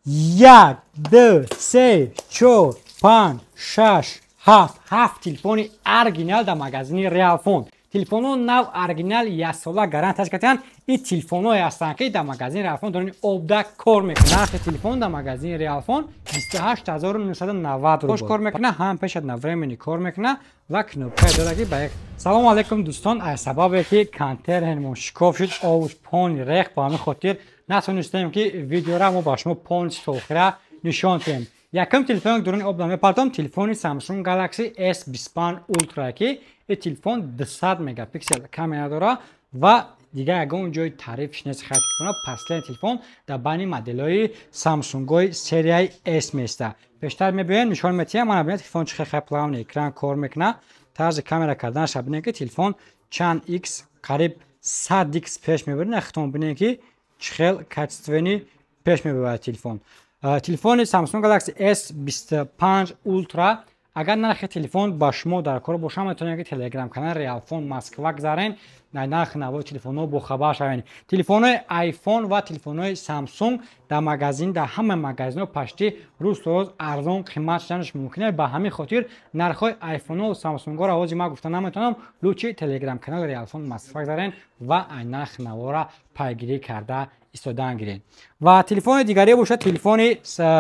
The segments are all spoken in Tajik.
Як, ду, се, чор, панҷ, шаш, ҳафт, ҳафт телефони оригинал дар магазини Реалфон. Телефонҳо нав, оригинал, яксола гарантияш карданд. Ин телефонҳое ҳастанд, ки дар магазини Реалфон дорани обда кор мекунад. Нархи телефон дар магазини Реалфон 28 990 рубл. Кор мекунад, ҳам пеш одновременно кор мекунад ва кнопкае дорад, ки ба як. Салому алайкум, дӯстон! Аз сабабе ки контейнермон шикоф шуд, овуш пони рех, ба ҳамин хотир натонистем, ки видеора мо ба шумо полностью то охира нишон диҳем. Якум телефон дуруни обда мепартом, телефони Samsung Galaxy S25 Ultra, ки ин телефон 200 мегапиксел камера дора ва дигар ягон ҷои таърифш нест. Харид кунад, последний телефон дар байни моделҳои Samsung-ҳои серияи S меиста. Пештар мебиёем, нишон метиҳам. Мана бинед, телефон чӣ хел плавный экран кор мекунад. Тарзи камера карданаша бинед, ки телефон чанд икс, қариб 100 икс пеш мебарад. Хитон бинед, ки чӣ хел качественный пеш мебарад телефон. Телефони Samsung Galaxy S25 Ultra. Агар нархи телефон ба шумо дар кор боша, метавонед, ки телеграм канали Реалфон Москва гузарен, нархи навои телефонҳо бохабар шавед. Телефонҳои iPhone ва телефонҳои Samsung дар магазин, дар ҳама магазинҳо почти рӯз то рӯз арзон қимат шуданаш мумкин аст. Ба ҳамин хотир нархҳои айфонҳо Самсунгҳоро ҳозир ман гуфта наметавонам. Лучше телеграм канали Реалфон Москва гузарен ва нархи навора пайгирӣ карда истодан гиред. Ва телефони дигаре бошад, телефони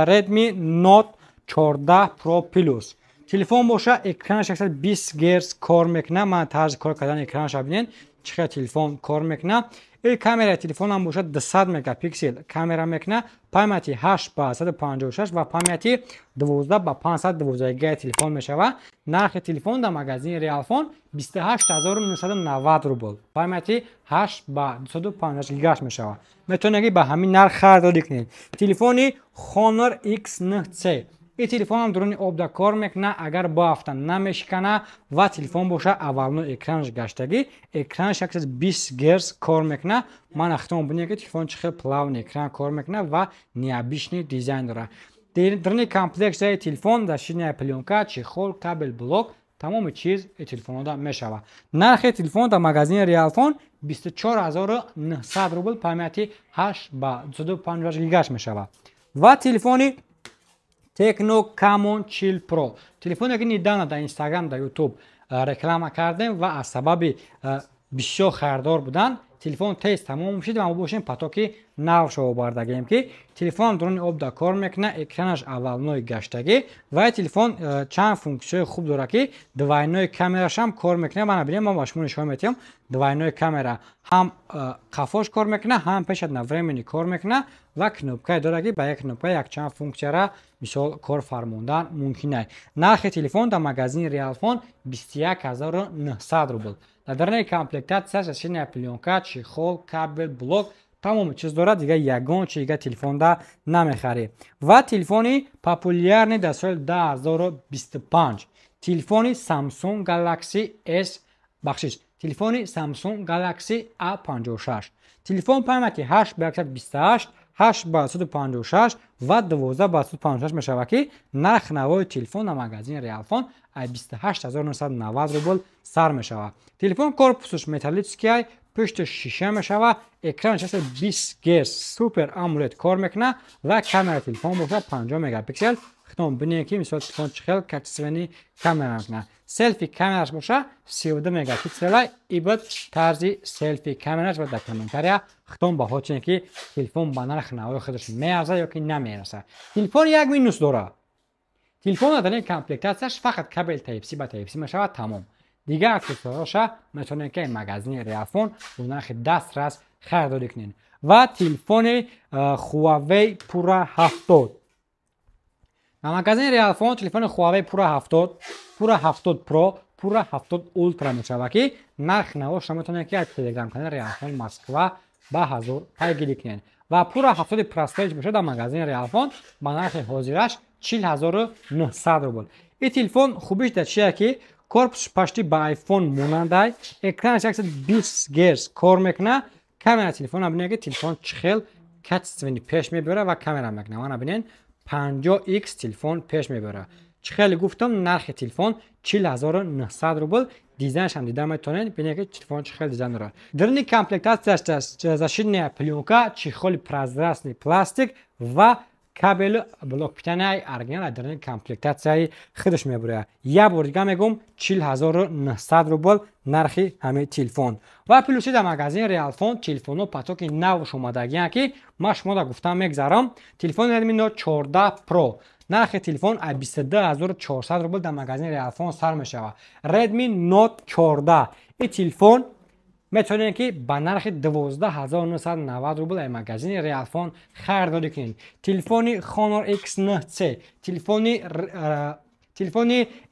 Redmi Note 14 Pro Plus. Телефон боша, экранаш 120 герц кор мекунад. Ман тарзи кор кардани экранаша бинед, чӣ хел телефон кор мекунад. Ин камераи телефонам бошад, 200 мегапиксел камера мекунад. Памяти 8 ба 156 ва памяти 12 ба 512 гига телефон мешавад. Нархи телефон дар магазини Реалфон 28 990 рубл. Памяти 8 ба 256 гигаш мешавад. Метавонед, ки ба ҳамин нарх харидорӣ кунед. Телефони Honor X9C. Ин телефонам дуруни обда кор мекунад, агар боафта намешикана. Ва телефон боша, аввално экранаш гаштагӣ, экранаш 120 герц кор мекунад. Ман ахтон бинед, ки телефон чӣ хел плавный экран кор мекунад ва необычный дизайн дорад. Даруни комплектияи телефон защитная плёнка, чехол, кабель, блок, тамоми чиз телефонҳода мешавад. Нархи телефон дар магазини Реалфон 24 900 рубл, памяти 8 ба 256 гигаш мешавад. Ва телефони Tecno Camon 40 Pro, телефоне ки недавно дар Инстаграм, дар Ютуб реклама кардем ва аз сабаби бисёр харидор будан телефон тез тамом шуд ва мо бошем потоки навшо овардагем, ки телефон дуруни обда кор мекунад, экранаш аввалнои гаштагӣ ва телефон чанд функсияи хуб дорад, ки двойной камерашам кор мекунад. Мана бинем, ман ба шумо нишон метиҳам. Двойной камера ҳам қафош кор мекунад, ҳам пеш одновременно кор мекунад ва кнопкае дорад, ки ба як кнопка якчанд функсияра мисол кор фармондан мумкин аст. Нархи телефон дар магазини Реалфон 21 900 рубл. Дар даруни комплектатсия защитная плёнка, чехол, кабель, блок, тамоми чиз дорад. Дигар ягон чи дига телефонда намехарӣ. Ва телефони популярный дар соли 2025, телефони Samsung Galaxy S, бахшиш, телефони Samsung Galaxy A56. Телефон памяти 8 ба 128, 8 ба 156 ва 12 ба 156 мешавад, ки нарх навои телефон дар магазини Реалфон аз 28 990 рубл сар мешавад. Телефон корпусаш металлический, пушташ шиша мешавад, экранаш 20 герц Super AMOLED кор мекунад ва камера телефон бошад, 50 мегапиксел. Хитон бинед, ки мисол телефон чӣ хел качественный камера мекунад. Селфи камераш боша, 32 мегапиксела ибад тарзи селфи камераш. Ва дар комментария хитон баҳо чине, ки телефон ба нархи навои худаш меарзад ё ки намеарзад. Телефон як минус дорад: телефон дар ин комплектатсияш фақат кабел Type-C ба Type-C мешавад, тамом. Дигар аксессуароша метавонед, ки магазини Реалфон бо нархи дастрас харидорӣ кунед. Ва телефони Huawei Pura 70. Дар магазини Реалфон телефони Huawei Pura 70, Pura 70 Pro, Pura 70 Ultra мешавад, ки нархи навоша метавонед, ки аз телеграм канали Реалфон Москва ба ҳазур пайгирӣ кунед. Ва Pura 70 простой бошад, дар магазини Реалфон ба нархи ҳозираш 40 900 рубл. Ин телефон хубиш дар чие, ки корпусш почти ба iPhone монандай, экранаш 120 герц кор мекунад. Камера телефона бинед, ки телефон чӣ хел качественный пеш мебарад ва камера мекунад. Мана бинед, 50 x телефон пеш мебарад. Чӣ хеле гуфтам, нархи телефон 40 900 рубл. Дизайншам дида метавонед, бинед, ки телефон чӣ хел дизайн дорад. Даруни комплектатсияш защитная плёнка, чехоли прозрачный пластик ва Кабелу блок питания оригинал дар комплектатсияи худаш мебурад. Як бор дига мегӯм, 40 900 рубл нархи ҳамин телефон. Ва плюси дар магазини Реалфон телефонҳо потоки навш омадагиянд, ки ман шуморо гуфтам мегзарам. Телефони Redmi Note 14 Pro, нархи телефон аз 22 400 рубл дар магазини Реалфон сар мешавад. Redmi Note 14, ин телефон метавонед, ки ба нархи 12 990 рубл аз магазини Реалфон харидорӣ кунед. Телефони Honor X9C, телефони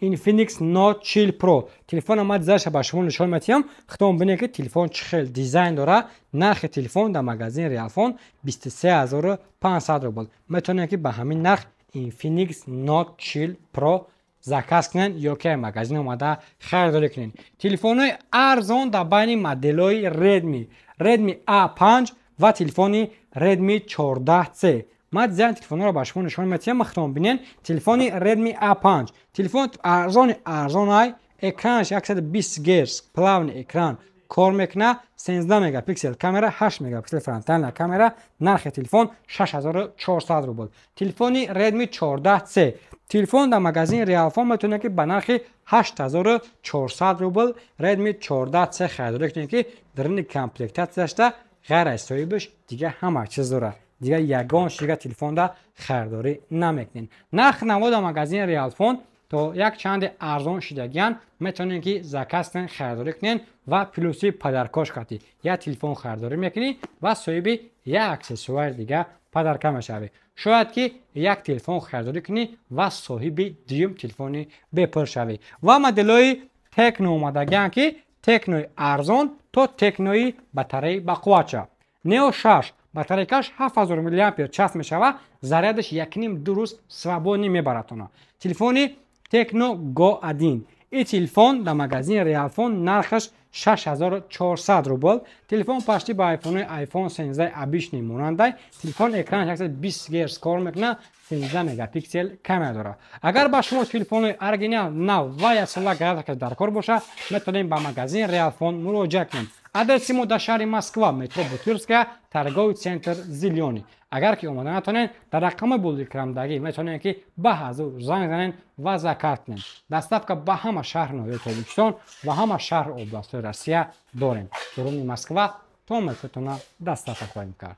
Infinix Note 40 Pro. Телефона ман дизайнша ба шумо нишон метиҳам, худтон бинед, ки телефон чӣ хел дизайн дора. Нархи телефон дар магазини Реалфон 23 500 рубл. Метавонед, ки ба ҳамин нарх Infinix Note 40 Pro заказ кунед ё ки магазин омада харидорӣ кунед. Телефонҳои арзон дар байни моделҳои Redmi, Redmi A5 ва телефони Redmi 14C. Ман дизайни телефонҳоро ба шумо нишон метиҳам, худтон бинед. Телефони Redmi A5, телефон арзони арзонай, экранаш 120 герц, плавный экран кор мекунад, 13 мегапиксел камера, 8 мегапиксел фронтальная камера. Нархи телефон 6400 рубл. Телефони Redmi 14C, телефон дар магазини Реалфон метавонед, ки ба нархи 8400 рубл Redmi 14C харидорӣ кунед, ки даруни комплектатсияшда ғайр аз соҳибаш дига ҳама чиз дорад. Дига ягон шига телефонда харидорӣ намекунед. Нархи наво дар магазини Реалфон то як чанде арзон шидагиянд. Метавонед, ки заказ кунед, харидорӣ кунед ва плюси подаркош кардӣ як телефон харидорӣ мекунӣ ва соҳиби як аксессуари дига подарка мешавӣ. Шояд, ки як телефон харидорӣ кунӣ ва соҳиби дуюм телефони бепул шавӣ. Ва моделҳои Техно омадагианд, ки Технои арзон то Технои батареи бақувватша. Neo 6, батарейкаш 7000 миллиампер час мешавад, зарядаш 1,5-2 рӯз свободный мебаратона. Телефони Техно Go 1, ин телефон дар магазини Реалфон нархаш 6400 рубл. Телефон почти ба айфонои iPhone 13 обычный монандай. Телефон экранаш 120 герц кор мекунад, 13 мегапиксел камера дорад. Агар ба шумо телефонои оригинал, нав ва яксола гарантия дар кор бошад, метавонем ба магазини Реалфон муроҷиат кунем. Адреси мо дар шаҳри Москва, метро Бутырская, торговый центр «Зелёный». Агар ки омода натонед, дар рақами буликрамдагӣ метавонед, ки ба ҳазур занг занед ва заказ кунед. Доставка ба ҳама шаҳр ноҳияи Тоҷикистон ва ҳама шаҳру областҳои Россия дорем. Дуруни Москва то метротона доставка хоҳем кард.